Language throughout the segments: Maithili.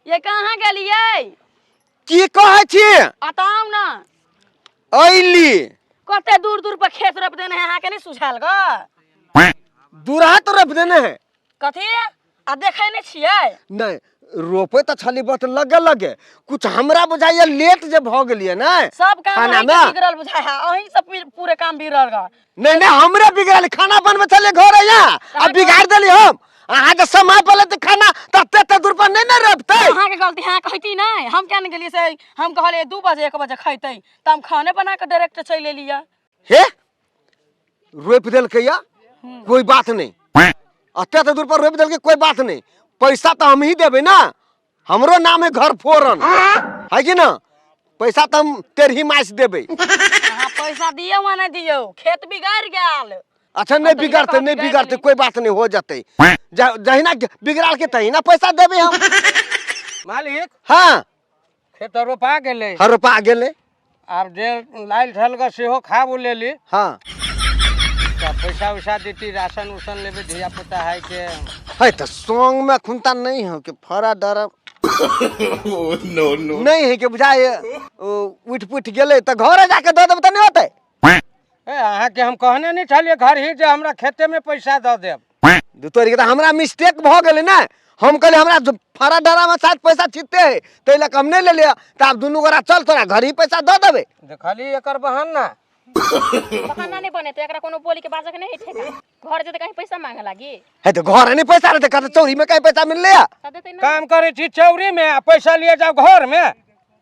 ये कहाँ गेलियै? की कहै छी? अताउ ना। अइली। कते दूर दूर पर खेत रोप देने है, अहाँके नहीं सुझायल ग? दूरा तो रोप देने है। कथी आ देखै नहीं छियै? नहीं, रोपे तऽ छली बत लगे लगे कुछ हमरा बुझाइए लेट जे भऽ गेलियै ने सब काम खाना अहीं के में? बिगड़ल बुझाय है, अहीं से पूरे काम बिगड़ल ग। नहीं नहीं, हमरे बिगड़ल खाना बनबै छलियै घर यहाँ आ बिगाड़ देली हम। अहाँके समय पर लेते खाना तते ते दूर पर नहीं ने रोपते। अहाँके गलती अहाँ कहती नहीं, हम क्या गेलियै से हम कहलियै 2 बजे 1 बजे खैतै तऽ हम खाने बना के डायरेक्ट चलि एलियै। हे रोपि देलकै या कोई बात नहीं, अते ते दूर पर रोपि देलकै कोई बात नहीं, पैसा तऽ हम ही देबै ना, हमरो नाम है घर फोरन है कि ना, पैसा तऽ हम तेरही मास देबै। अहाँ पैसा दियौ वा नहीं दियौ, खेत बिगड़ गेल। अच्छा नहीं तो बिगड़ते, नहीं बिगड़ बिगड़ते, गेलै। कोई बात नहीं, हो जतै। जहिना बिगड़ाल के तहिना पैसा देबै हम। मालिक। हाँ। खेत रोपा गेलै। हाँ, रोपा गेलै। आब जे लाइल छल ग सेहो खाबो लेली। हाँ। तऽ पैसा उसा देती, राशन उसन लेबै धिया पुता है के। है तऽ संग में खुनता नहीं हो के फड़ा डर नो नो नहीं है के बुझाए उठ पुठ गेलै तऽ घरे जाके दऽ देबै तऽ नहीं होतै। ए अहाँके हम कहने नहीं छलियै घर ही जे हमरा खेते में पैसा दऽ देब। दू तोरी के तऽ हमरा मिस्टेक भऽ गेलै ने, हम कहलियै हमरा फड़ा डरा में शायद पैसा छिटते है ताहि लऽ कऽ हम नहीं लेलियै, तऽ आब दुनू गोरा चल तोरा घर ही पैसा दऽ देबै। देखली एकर बहाना। बहाना नहीं बनेतै, एकरा कोनो बोली के बाजक नहीं है ठेका। घर जेतै कहीं पैसा मांगे लागी। है तऽ घर नहीं पैसा रहतै, कहतै चौरी में कहीं पैसा मिललै या? तऽ देतै ना। काम करै छी चौरी में आ पैसा लिए जाओ घर में,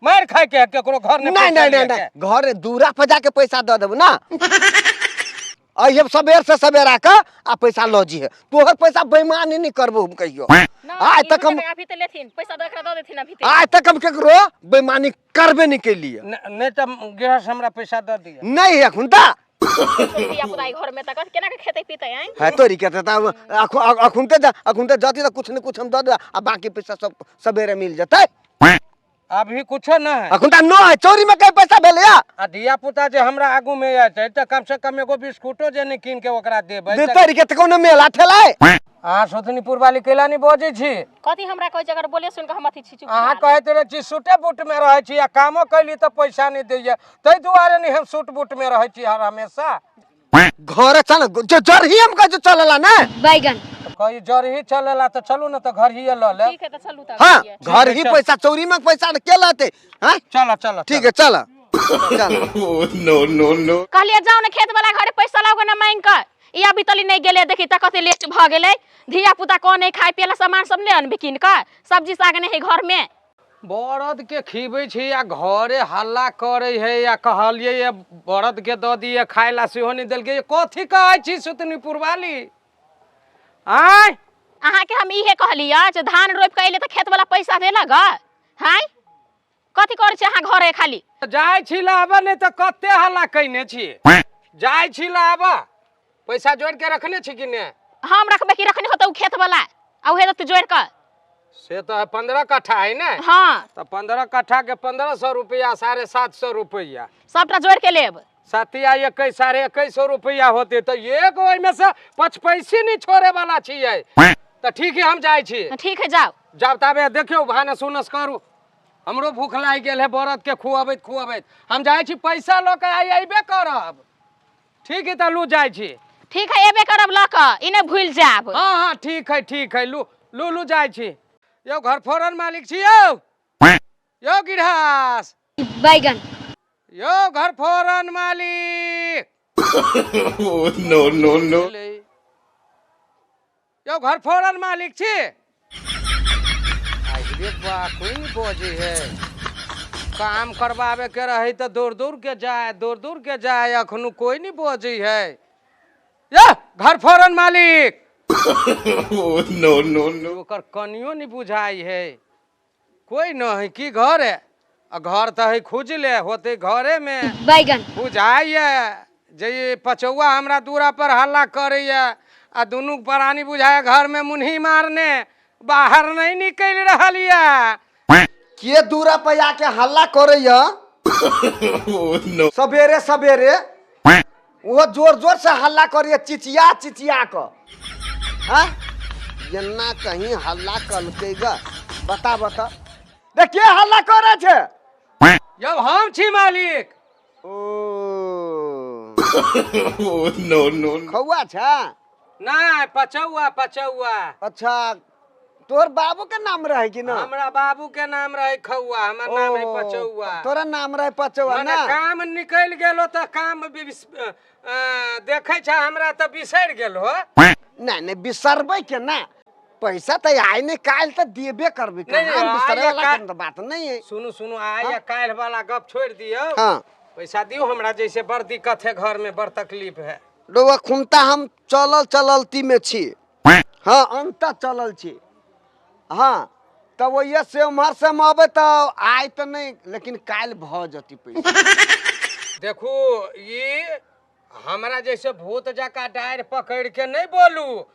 मार खाय के है केकरो घर नहीं नहीं, पैसा नहीं, नहीं, लिए नहीं, के। घर दूरा पर जाके पैसा दऽ देबो ना। अइहे सबेर से सबेर आके आ पैसा लऽ जइहे, तोहर पैसा बेईमानी नहीं करबो हम कहियो। ना, आइ ई तक हम रुपया अभी तऽ लेथिन, पैसा दऽ एकरा दऽ देथिन अभी तऽ। आइ तक हम केकरो बेईमानी करबे नहीं केलिए। नहीं तऽ गृहस्थ हमरा पैसा दऽ दिअ। नहीं है एखुन तऽ। धिया पुता घर में तऽ केना के खेतै पीतै आँय? है तोरी के तऽ अखुन तऽ अखुन तऽ जती तऽ कुछ न कुछ हम दऽ देबै आ बाकी पैसा सब सबेरे मिल जेतै। अभी कुछो न है। अखुन तऽ न है, चोरी में कहीं पैसा भेलै या? आ धिया पुता जे हमरा आगू में एतै तऽ कम से कम एगो बिस्कुटो जे नहीं कीन के ओकरा देबै दे तऽ- तोरी के तऽ कोनो मेला ठेला है? अहाँ सुथनीपुर वाली कैला नहीं बजै छी? कथी हमरा कहै छै, अगर बोले सुन के हम अथी छी, चुप अहाँ भेल। कहैत रहै छी सूटे बूट में रहै छी आ कामो कैली तऽ पैसा नहीं दैया, ताहि दुआरे नहीं हम सूट बूट में रहै छी हर हमेशा। घरे चल, जो जरही हम कहै छै चलेला ने? बैगन। तऽ कही जरही चलेला तऽ चलू ने तऽ घर ही लऽ लेब। ठीक है तऽ चलू तऽ। हाँ, घरिये। घर ही चल। पैसा, चोरी में पैसा के लहते? हाँ? चलो, चलो, ठीक है, चलो, चलो। नो नो नो। कहलियै जाउ ने खेत वाला घरे पैसा लाउ ने मांगि कऽ, ई अभी तली नहीं गेलै, देखी तऽ कते लेट भऽ गेलै। धिया पुता को नहीं खाय पियला सामान सब नहीं अनबे कीन कऽ, सब्जी साग नहीं है घर में। बरद के खिबै छी आ घरे हल्ला करै है आ कहलियै ये बरद के दऽ दियै खाय ला सेहो नहि देलकै। कथी कहै छी सुतनीपुर वाली? आँय? अहाँके हम इहे कहलियै जे धान रोपि कऽ एलियै तऽ खेत वाला पैसा देलक ग? हाँय? कथी करै छी अहाँ घरे खाली? जाइ छी लाबऽ, नहि तऽ कते हल्ला कैने छी। जाइ छी लाबऽ, पैसा जोड़ि के रखने छी कि ने? हम रखबै कि रखने होतै उ खेत वाला, आ उहे देतै जोड़ि कऽ। से तऽ 15 कट्ठा है ने? हाँ। तऽ 15 कट्ठा के 1500 रुपया, 750 रुपया। सबटा जोड़ि के लेब। सतिया इक्कीस, 2150 रुपया होते तऽ एगो ओहिमे से पचपैसी नहीं छोड़े वाला छियै। तऽ ठीक है, हम जाइ छी। ठीक है, जाउ। जाउ ताबे देखियौ भानस उनस करू, हमरो भूख लागि गेल है बरद के खुअबैत खुअबैत। हम जाइ छी पैसा लऽ के आइ अयबे करब। ठीक है तऽ लू जाइ छी। ठीक है, एबे करब लऽ कऽ, ई नहि भूलि जायब। हाँ हाँ ठीक है, ठीक है, लू लू लू जाइ छी। यौ घर फोरन मालिक छी यौ? यौ गिरहस। बैगन। यौ घर फोरन मालिक। नो नो नो। यौ घर फोरन मालिक छी? अरे बा, कोई नहीं बजे है। काम करवावे के रहे तो दूर दूर के जाए, दूर दूर के जाए, अखनु कोई नहीं बजे है। ये घर फोरन मालिक। नो नो नो। ओकर कनियो नहीं बुझाई है, कोई न है की घर है? आ घर तो है खुजले होते घरे में। बैगन। बुझाइए जे ई पचौआ हमरा दूरा पर हल्ला करैया आ दुनू प्राणी बुझाय घर में मुन्ही मारने बाहर नहीं निकल रहल या। के दूरा पर आके हल्ला करैया नो। सबेरे सबेरे? वो जोर जोर से हल्ला करिए चिचिया चिचिया क। हाँ? एना कहीं हल्ला कलकै ग? बता बता। देख के हल्ला करे छै? यौ हम छी मालिक। ओ no, no, no. खौआ छै? नहि, पचौआ पचौआ। अच्छा, तोहर बाबू के नाम रहे कि ना? हमरा बाबू के नाम रहे खौआ, हमर नाम है ओ, पचौआ। तोरा नाम रहे पचौआ? मने ना काम निकलि गेलो तऽ काम देखै छ हमरा तऽ बिसरि गेलो। नहीं नहीं, बिसरबै के ना, पैसा तऽ आइ नहीं काल्हि तऽ देबे करबै। नहीं, नहीं, हम आइ बिसरे या वाला काल्हि- के बात नहीं है। सुनू सुनू, आइ या काल्हि वाला गप छोड़ि दियौ। हाँ। पैसा दियौ हमरा, जैसे बड़ दिक्कत है घर में, बड़ तकलीफ है। रौआ खुमता हम चलल चललती में छी। हाँ, अंत चलल छी। हाँ, तऽ ओहिए से उम्हर से हम अबै तऽ आइ तऽ नहीं, लेकिन काल्हि भऽ जती पैसा। देखू, ई हमरा जैसे भूत जकाँ डारि पकड़ि के नहि बोलू।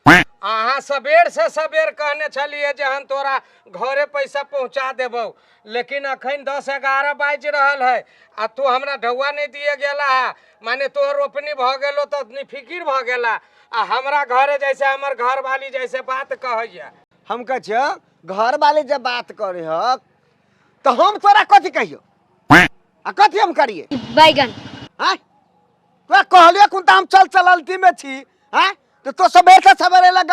अहाँ सबेर से सबेर कहने छलियै जे हम तोरा घरे पैसा पहुँचा देबौ, लेकिन अखन 10-11 बाजि रहल है आ तू हमरा ढौआ नहि दिए गेला है। माने तोहर रोपनी भऽ गेलो तऽ निफिकिर भऽ गेला आ हमरा घरे जैसे हमर घरवाली जैसे बात कहैया। हम कहै छियौ, घर वाले जब बात करे हक तऽ हम तोरा कथी कहियौ आ कथी हम करिए? बैगन। आँय, तोरा कहलियो कुन तऽ हम चल चललती में छी। आँय, तऽ तो सबेर से सबेरे लग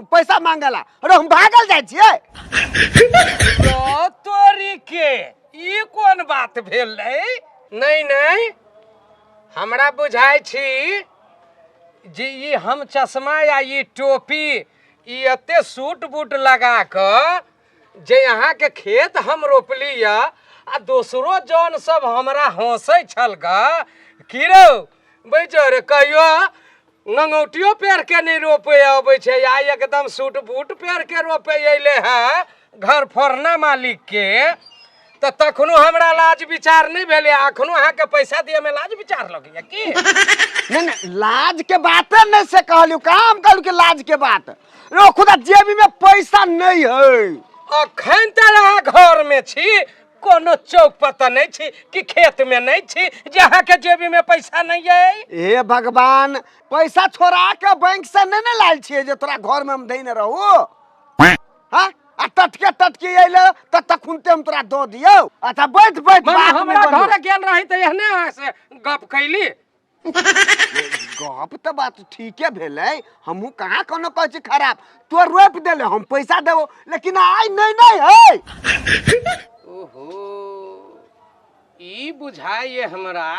पैसा मांगला। अरे हम भागल जाइ छियै। रो तोरी के, ई कोन बात भेलै? नहीं नहीं, हमरा बुझाइ छी जे ई हम चश्मा या ई टोपी ई एते सूट बूट लगा कऽ जे अहाँके खेत हम रोपली यऽ आ दोसरो जन सब हमरा हँसै छल ग की रौ बैजर, कहियो नंगौटियो पेर के नहि रोपे अबै छै, आ एकदम सूट बूट पेर के रोपे अयलै है घर फोड़ना मालिक के, तऽ तखनो हमरा लाज विचार नहि भेलै। अखनो अहाँके पैसा दिअ में लाज विचार लगैया की? नहीं नहीं, लाज के बात नहीं से कहलियो। कहाँ हम कहलू कि लाज के बात? रो खुदा, जेबी में पैसा नहीं है। अखन तऽ अहाँ घर में छी, कोनो चौक पर तऽ नहि छी कि खेत में नहि छी जे अहाँके जेबी में पैसा नहि अइ। हे भगवान, पैसा छोड़ा के बैंक से नहीं ने लायल छियै जे तोरा घर में हम देने रहू। हाँ, आ टटके टटके अइले तऽ तखुनते हम तोरा दऽ दियौ। अच्छा बैठ बैठ। मने बात नहि हमरा बनियौ। घर गेल रही तऽ एहने अहाँ से गप कैली? गप तऽ बात ठीके भेलै, हमहूँ कहाँ कोनो कहै छी खराब। तो रोपि देले, हम पैसा देबो, लेकिन आइ नहीं नहीं है। ओहो, ई बुझाइए हमरा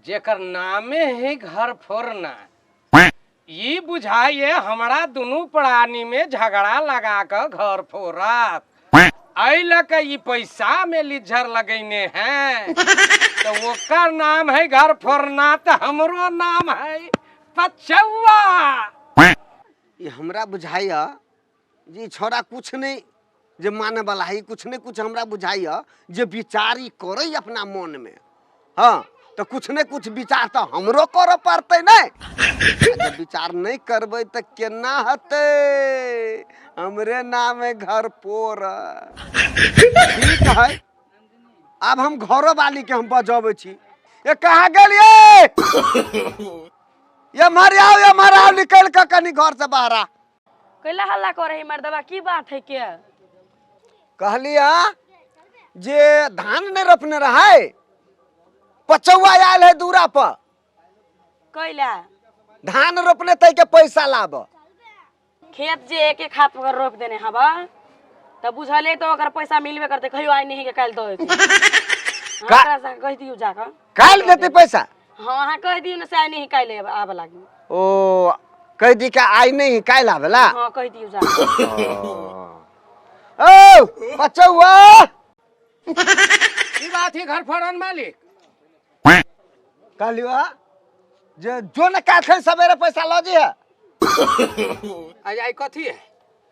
जेकर नामे है घर फोड़ना, ई बुझाइए हमरा दुनू प्राणी में झगड़ा लगा कऽ घर फोड़त। एहि लऽ कऽ ई पैसा में लिज्जर लगैने हैं, तऽ ओकर नाम है घर फोड़ना, तऽ हमरो नाम है पचौआ। ई हमरा बुझाइया जे ई छौड़ा कुछ नहीं जे माने वाला है, ई कुछ नहीं कुछ हमरा बुझाइया जे विचार ई करे अपना मन में। हाँ, तऽ कुछ ने कुछ विचार तऽ हमरो करऽ पड़तै ने। जब विचार नहीं करबै तऽ केना हेतै? हमरे नाम है घर पोर। ठीक है, आब हम घरो वाली के हम बजबै छी। ये कहाँ गेलियै? ये मर आओ, ये मर आओ, निकल कऽ कनी घर से बाहर आ। कैला हल्ला करे है मर्दबा, की बात है के? कहलिया जे धान नहीं रोपने रहे, पचौआ आयल है दूरा पर। कैला? धान रोपने तै के पैसा लाब। खेत जे एक एक हाथ पर रोप देने हबा तऽ बुझले तऽ ओकर पैसा मिलबे करते। कहियो आइ नहीं के काल्हि दऽ देतै। ओकरा से कहि दियौ जाकऽ। काल्हि देते पैसा? हाँ, अहाँ कहि दियौ ने से आइ नहीं काल्हि आबऽ लागी। ओ कहि दी के आइ नहीं काल्हि आबेला? हाँ, कहि दियौ जाकऽ। ओ पचौआ। की बात है घर फोड़न मालिक? कहलियो जे जो ने काल्हि सवेरे पैसा लऽ जइहे। आइ आइ कथी है?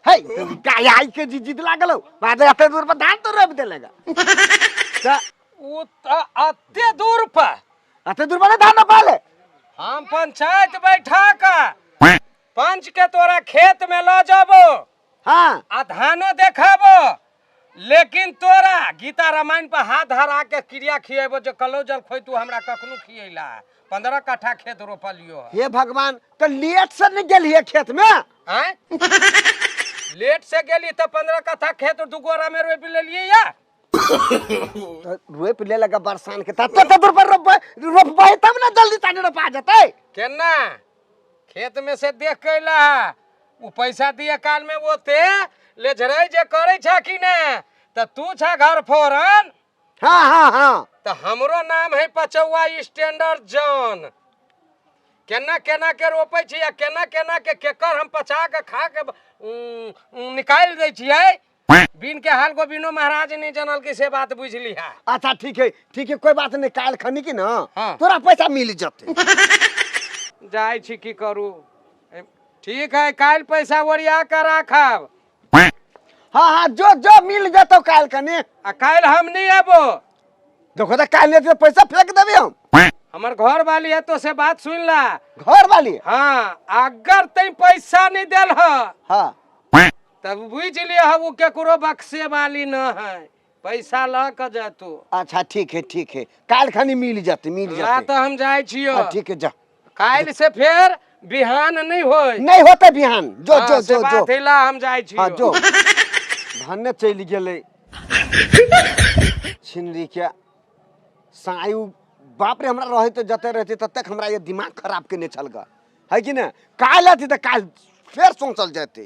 हे गाय आई के जी जिद लागल हो, बाद एते दूर पर धान तो रोपि देलेगा तऽ। ओ तऽ एते दूर पर एते दूर पर नहीं धान रोपाले। हम पंचायत बैठा कऽ पंच के तोरा खेत में लऽ जाबो। हाँ। आ धानो देखाबो, लेकिन तोरा गीता रामायण पर हाथ धरा के क्रिया खिएबो जे कलो जल खोइ तू हमरा कखनो खिएला। 15 कट्ठा खेत रोपलियो है। हे भगवान, तऽ लेट से नहीं गेलिए खेत में? आँय, लेट से गेली तऽ 15 कट्ठा खेत दू गोरा में रोपि लेलियै या। तो रोपि लेलक बरसान के तते तऽ दूर पर रोपबै रोपबै तब ने जल्दी तानी रोपा जेतै। केना खेत में से देख के अयला है, उ पैसा दिए काल में ओते लेझरै जे करै छ कि ने, तऽ तू छ घर फोरन। हाँ हाँ हाँ। तऽ हमरो नाम है पचौआ स्टैंडर्ड जॉन। केना केना के रोपै छी आ केना केना के केकर हम पचा के खा के निकालि दै छियै, बिन के हाल गोबिनो महाराज नहीं जानल कि से बात बुझ लिहा। अच्छा ठीक है ठीक है, कोई बात नहीं, काल्हि खनी की ना। हाँ। तोरा पैसा मिल जतै। जाइ छी की करू। ठीक है, काल्हि पैसा ओरिया के राखब। हाँ हाँ, जो जो मिल जतौ काल्हि खनी। आ काल्हि हम नहीं आबो। देखो तऽ काल्हि नहि पैसा फेंक देबै हम। हमर घर वाली है तो से बात सुन ला। घर वाली? हाँ, अगर तै पैसा नहीं देल ह। हाँ। तब बुझ लिय वो केकरो बक्से वाली न है, पैसा ल के जतू। अच्छा ठीक है ठीक है, काल्हि खनी मिल जतै, मिल ला जतै। तऽ हम जाइ छियो। हाँ, ठीक है जा। काल्हि से फेर बिहान नहीं होय। नहीं होते बिहान, जो। हाँ, जो से जो जो बात है, ला हम जाइ छियो। हाँ जो, भन्ने चलि गेलै छिनरी के सायु। बाप रे, हमरा रहैत जते रहते ततेक हमरा ये दिमाग खराब केने छल ग, है कि ने? काल्हि अथी तऽ काल्हि फेर सोचल जेतै,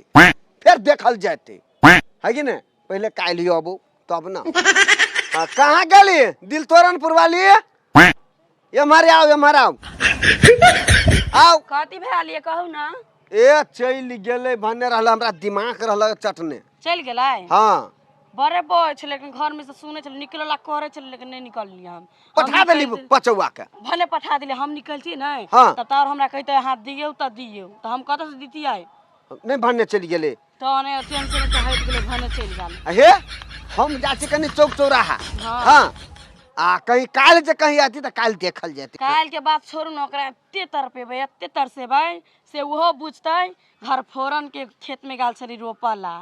फेर देखल जेतै, है कि ने? पहिले काल्हि अबू तब ना। हाँ, कहाँ गेली दिल तोरनपुर वाली? एम्हर आउ, एम्हर आउ, आउ। कथी भेल ये कहू ना। ए चलि गेलै भन्ने रहल, हमरा दिमाग रहल चटने। चलि गेलै? हाँ। बड़े बड़ छलै, लेकिन घर में से सुनै छलै निकले ला करे छलै, लेकिन नहीं निकलली हम। पठा देली पचौआ के? भले पठा दिली, हम निकलती नहीं। हाँ। तब और हमरा कहते हाथ दियौ तऽ दियौ, तऽ हम कतऽ से दितियै? नहि, भन्ने चलि गेलै। तऽ ने टेंशन से हटि गेलै, भने चलि गेल। हे हम जाइ छी कनि चौक चौराहा। हाँ। हाँ, आ कहीं काल्हि जे कहीं आती तऽ काल्हि देखल जेतै। काल्हि के बात छोड़ू ने, ओकरा एते तड़पेबै, एते तरसेबै से ओहो बुझतै घर फोरन के खेत में गाल छली रोपला।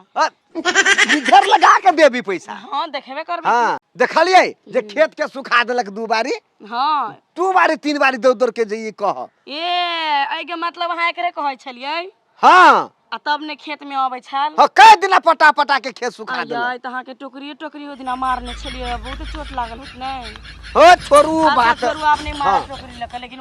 इधर लगा के देबी पैसा। हाँ, देखेबे करबै। हाँ, देखलियै जे खेत के सुखा देलक दू बारी। हाँ। दू बारी तीन बारी दौड़ दौड़ के जे ई कह। ए एहिके मतलब अहाँ एकरे कहै छलियै? हाँ। आ तब ने खेत में अबै छल। हाँ, कई दिना पटा पटा के खेत सुखा देलक। आइ तऽ अहाँके टोकरिए टोकरी ओहि दिना मारने छलियै, बहुत चोट लागल होत नहि? हो छोड़ू। अच्छा, बात छोड़ू, आब नहि मारब। हाँ। टोकरी लऽ कऽ लेकिन